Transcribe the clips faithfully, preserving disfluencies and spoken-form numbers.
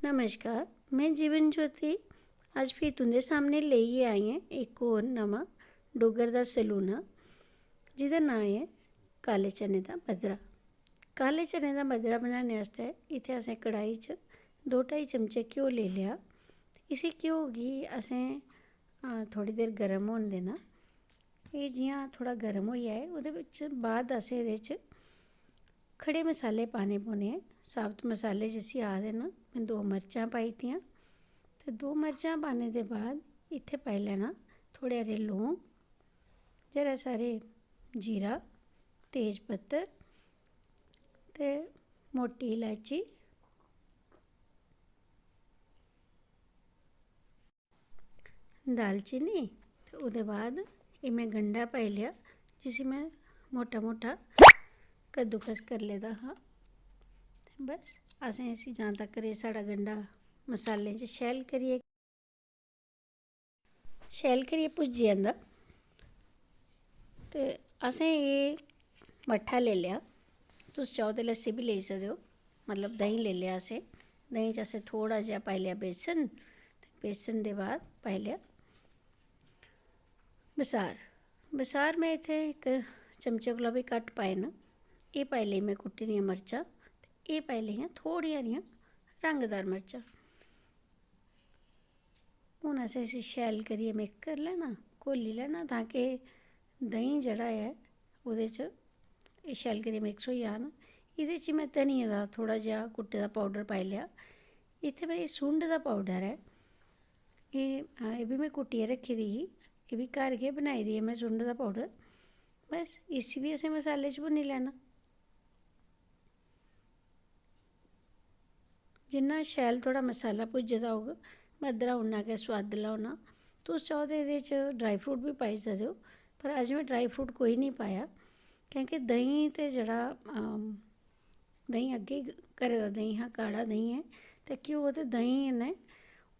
नमस्कार, में जीवन ज्योति। अज्ज फ्ही तुं'दे सामनै लेइयै आई आं इक होर नमां डुग्गर दा सलूना, जेह्दा नांऽ ऐ काले चने दा मद्धरा। काले चने दा मद्धरा बनाने आस्तै इत्थै असें कढ़ाई च दो ढाई चमचे घ्यो लेई लेआ। इसी घ्यो गी असें, अ, थोह्ड़ी देर गर्म होन देना। एह् जि'यां थोह्ड़ा गर्म होई जाए, ओह्दे बिच्च बाद असें एह्दे च खड़े मसाले पाने पौने ऐ। साबत मसाले जिसी आखदे न, में दो मर्चां पाई दियां। ते दो मर्चां पाने दे बाद इत्थै पाई लैना थोह्ड़े हारे लौंग, जरा सारे जीरा, तेज पत्तर ते मोटी इलायची, दालचीनी। ते ओह्दे बाद एह् में गंढा पाई लेआ, जिसी में मोटा मोटा कद्दूकस करी लेदा हा। ते बस, असें इसी जां तक्कर एह् साढ़ा गंढा मसालें च शैल करियै, शैल करियै भुज्जी जंदा। ते असें एह् मट्ठा लेई लेआ, तुस चाहो ते लस्सी बी लेई सकदे ओ, मतलब देहीं लेई लेआ असें। देहीं च असें थोह्ड़ा जेहा पाई लेआ बेसन, ते बेसन दे बाद पाई लेआ बसार। बसार में इत्थै इक चमचे कोला बी घट्ट पाए न। एह् पाई लेई में कुट्टी दियां मर्चां, ते एह् पाई लेइयां थोह्ड़ियां हारियां रंगदार मर्चां। हून असें इसी शैल करियै mix करी लैना, घोली लैना, तां कि देहीं जेह्ड़ा ऐ ओह्दे च एह् शैल करियै mix होई जान। एह्दे च में धनिये दा थोह्ड़ा जेहा कुट्टे दा powder पाई लेआ। इत्थै में एह् सुंड दा powder ऐ, एह्, एह् बी में कुट्टियै रक्खी दी ही, एह् बी घर गै बनाई दी ऐ में सुंड दा powder। बस इसी बी असें मसाले च भुन्नी लैना। जिन्ना शैल थुआढ़ा मसाला भुज्जे दा होग, मद्धरा उन्ना गै सोआदला होना। तुस चाहो ते एह्दे च dry fruit बी पाई सकदे ओ, पर अज्ज में dry fruit कोई निं पाया, क्योंकि देहीं ते जेह्ड़ा, अम, देहीं अग्गें घरै दा देहीं हा, गाढ़ा देहीं ऐ, ते घ्यो ते देहीं कन्नै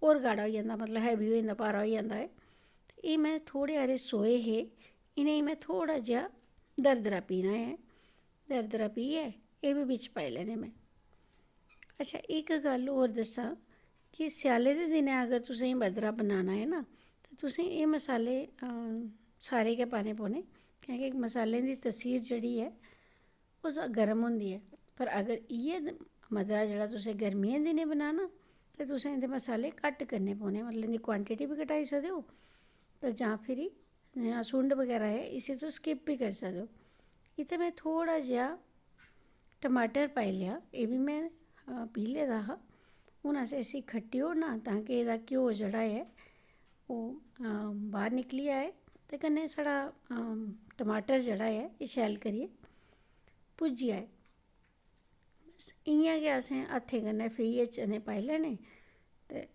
होर गाढ़ा होई जंदा, मतलब heavy होई जंदा, भारा होई जंदा ऐ। ते एह् में थोह्ड़े हारे सोए हे, इ'नेंगी में थोह्ड़ा जेहा दरदरा पीह्ना ऐ। दरदरा पीह्यै एह् बी बिच्च पाई लैने में। अच्छा, इक गल्ल होर दस्सां कि स्याले दे दिनैं अगर तुसें एह् मद्धरा बनाना ऐ ना, ते तुसें एह् मसाले, अम, सारे गै पाने पौने, क्योंकि मसालें दी तसीर जेह्ड़ी ऐ, ओह् ज-, गर्म होंदी ऐ। पर अगर इ'यै द-, मद्धरा जेह्ड़ा तुसें गर्मियें दे दिनैं बनाना, ते तुसें एह्दे मसाले घट्ट करने पौने, मतलब इं'दी quantity बी घटाई सकदे ओ, ते जां फिरी जि'यां सुंड बगैरा ऐ, इसी तुस skip बी करी सकदे ओ। इत्थै में थोह्ड़ा जेहा टमाटर पाई लेआ, एह् बी में, अ, पीह् लेदा हा। हून असें इसी खट्टी ओड़ना, तां कि एह्दा घ्यो जेह्ड़ा ऐ, ओह्, अ, बाह्र निकली जाए, ते कन्नै साढ़ा, अ, टमाटर जेह्ड़ा ऐ, एह् शैल करियै भुज्जी जाए। बस इ'यां गै असें हत्थें कन्नै फिरियै चने पाई लैने। ते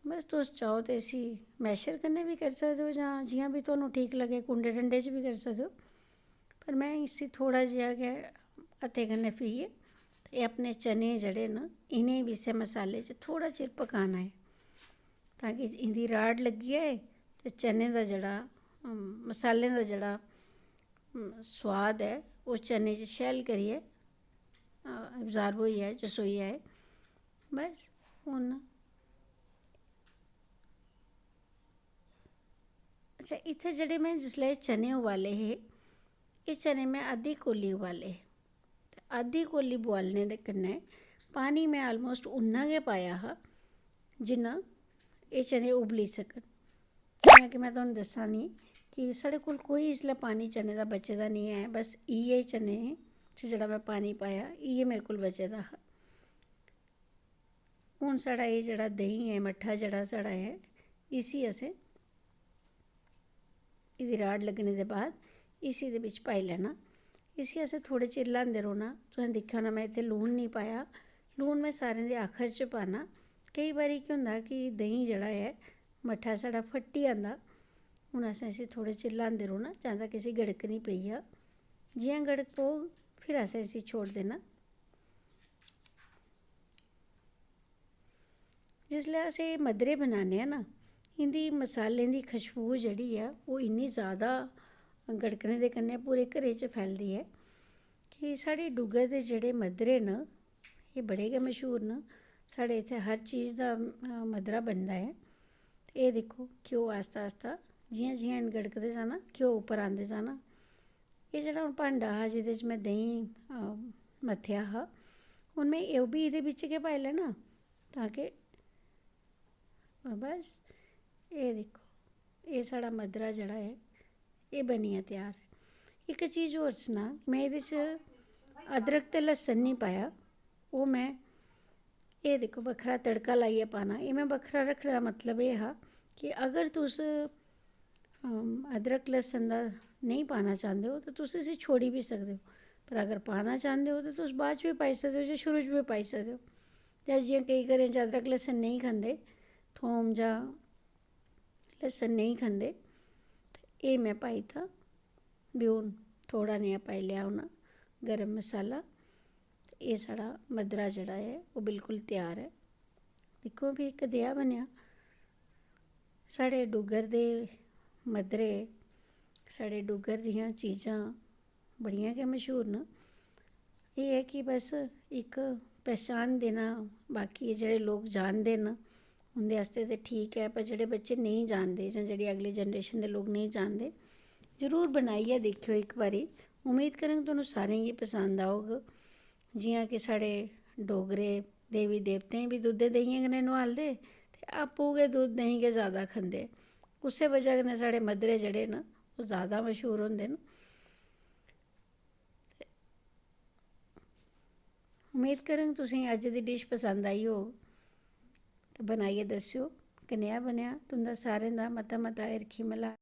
बस तुस चाहो ते इसी masher कन्नै बी करी सकदे ओ, जां जि'यां बी तुहानू ठीक लग्गै, कुंडे डंडे च बी करी सकदे ओ। पर में इसी थोह्ड़ा जेहा गै हत्थें कन्नै फिरियै ते एह् अपने चने जेह्ड़े न, इ'नेंगी बी इस्सै मसाले च थोह्ड़ा चिर पकाना ऐ, तां कि इं'दी राड़ लग्गी जाए ते चने दा जेह्ड़ा, अम, मसालें दा जेह्ड़ा, अम, सोआद ऐ, ओह् चने च शैल करियै, अ, absorb होई जाए, चसोई जाए। बस, हून, अच्छा, इत्थै जेह्ड़े में जिसलै एह् चने उबाले हे, एह् चने में अद्धी कोली उबाले हे। ते अद्धी कोली बुआलने दे कन्नै पानी में almost उन्ना गै पाया हा, जिन्ना एह् चने उबली सकन। जि'यां कि में तुहानू दस्सा नी कि साढ़े कोल कोई इसलै पानी चने दा बचे दा निं ऐ, बस इ'यै चने च जेह्ड़ा में पानी पाया, इ'यै मेरे कोल बचे दा हा। हून साढ़ा एह् जेह्ड़ा देहीं ऐ, मट्ठा जेह्ड़ा साढ़ा ऐ, इसी असें, एह्दी राड़ लग्गने दे बाद इसी एह्दे बिच्च पाई लैना। इसी असें थोह्ड़े चिर ल्हांदे रौह्ना। तुसें दिक्खेआ होना, में इत्थै लून निं पाया। लून में सारें दे आखर च पाना। केईं बारी केह् होंदा कि देहीं जेह्ड़ा ऐ, मट्ठा साढ़ा फट्टी जंदा। हून असें इसी थोह्ड़े चिर ल्हांदे रौह्ना, जदूं तक इसी गड़क निं पेई जा। जि'यां गड़क पौग, फिर असें इसी छोड़ी देना। जिसलै अस एह् मद्धरे बनाने आं ना, इं'दी मसालें दी खशबू जेह्ड़ी ऐ, ओह् इन्नी जैदा गड़कने दे कन्नै पूरे घरै च फैलदी ऐ कि साढ़े डुग्गर दे जेह्ड़े मद्धरे न, एह् बड़े गै मश्हूर न। साढ़े इत्थै हर चीज दा, अ, मद्धरा बनदा ऐ। ते एह् दिक्खो, घ्यो आस्ता आस्ता जि'यां जि'यां इन्न गड़कदे जाना, घ्यो उप्पर आंदे जाना। एह् जेह्ड़ा हून भांडा हा, जेह्दे च में देहीं, अ, मत्थेआ हा, हून में ओह् बी एह्दे बिच्च गै पाई लैना, तां कि, और बस, एह् दिक्खो, एह् साढ़ा मद्धरा जेह्ड़ा ऐ, एह् बनियै त्यार ऐ। इक चीज होर सनां, में एह्दे च अदरक ते लस्सन निं पाया, ओह् में, एह् दिक्खो, बक्खरा तड़का लाइयै पाना। एह् में बक्खरा रक्खने दा मतलब एह् हा कि अगर तुस, अम, अदरक लस्सन दा नेईं पाना चांह्दे ओ, ते तुस इसी छोड़ी बी सकदे ओ। पर अगर पाना चांह्दे ओ, ते तुस बाद च बी पाई सकदे ओ जां शुरू च बी पाई सकदे ओ। जां जि'यां केईं घरें च अदरक लस्सन नेईं खंदे, थोम जां लस्सन नेईं खंदे, ते एह् में पाई दित्ता ब्यून, थोह्ड़ा नेहा पाई लेआ हून गर्म मसाला। ते एह् साढ़ा मद्धरा जेह्ड़ा ऐ, ओह् बिल्कुल त्यार ऐ। दिक्खो फ्ही कदेहा बनेआ। साढ़े डुग्गर दे मद्धरे, साढ़े डुग्गर दियां चीजां बड़ियां गै मश्हूर न। एह् ऐ कि बस इक पैह्चान देना, बाकी जेह्ड़े लोक जानदे न, उं'दे आस्तै ते ठीक ऐ, पर जेह्ड़े बच्चे नेईं जानदे जां जेह्ड़ी अगली जनरेशन दे लोक नेईं जानदे, जरूर बनाइयै दिक्खेओ इक बारी। उम्मीद करङ तुहानू सारें गी पसंद औग। जि'यां कि साढ़े डोगरे देवी देवतें गी बी दुद्धै देहियें कन्नै नुहालदे ते आपूं गै दुद्ध देहीं गै जैदा खंदे। उस्सै बजह कन्नै साढ़े मद्धरे जेह्ड़े न, ओह् जैदा मश्हूर होंदे न। ते उम्मीद करङ तुसें गी अज्ज दी डिश पसंद आई होग। ते बनाइयै दस्सेओ कनेहा बनेआ। तुं'दा सारें दा मता मता हिरखी मल्हार।